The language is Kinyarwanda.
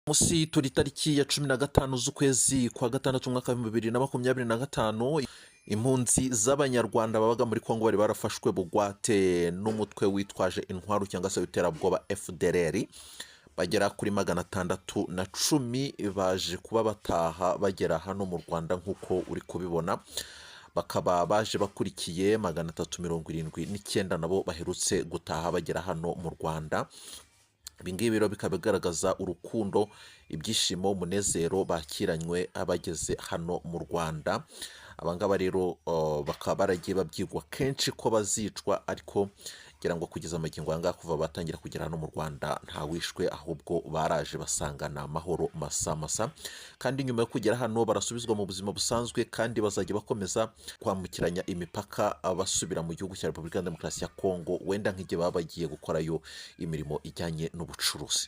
Munsi turi tariki ya 15 z'ukwezi kwa gatandatu, umwaka wa 2025. Impunzi z'Abanyarwanda babaga muri Kongo bari barafashwe bugwate n'umutwe witwaje intwaro cyangwa se w'iterabwoba FDLR, bagera kuri 610, baje kuba bataha bagera hano mu Rwanda nk'uko uri kubibona. Bakaba baje bakurikiye 379 nabo baherutse gutaha bagera hano mu Rwanda. Ibi ngibi rero bikaba bigaragaza urukundo, ibyishimo, umunezero bakiranywe bageze hano mu Rwanda. Abangaba rero bakaba baragiye babyigwa kenshi ko bazicwa, ariko ngira ngo kugeza amagingo aya ngaya, kuva batangira kugera hano mu Rwanda, ntawishwe, ahubwo baraje basangana amahoro masa masa. Kandi nyuma yo kugera hano barasubizwa mu buzima busanzwe, kandi bazajya bakomeza kwambukiranya imipaka basubira mu gihugu cya Repubulika ya Demokarasi ya Kongo, wenda nk'igihe baba bagiye gukorayo imirimo ijyanye n'ubucuruzi.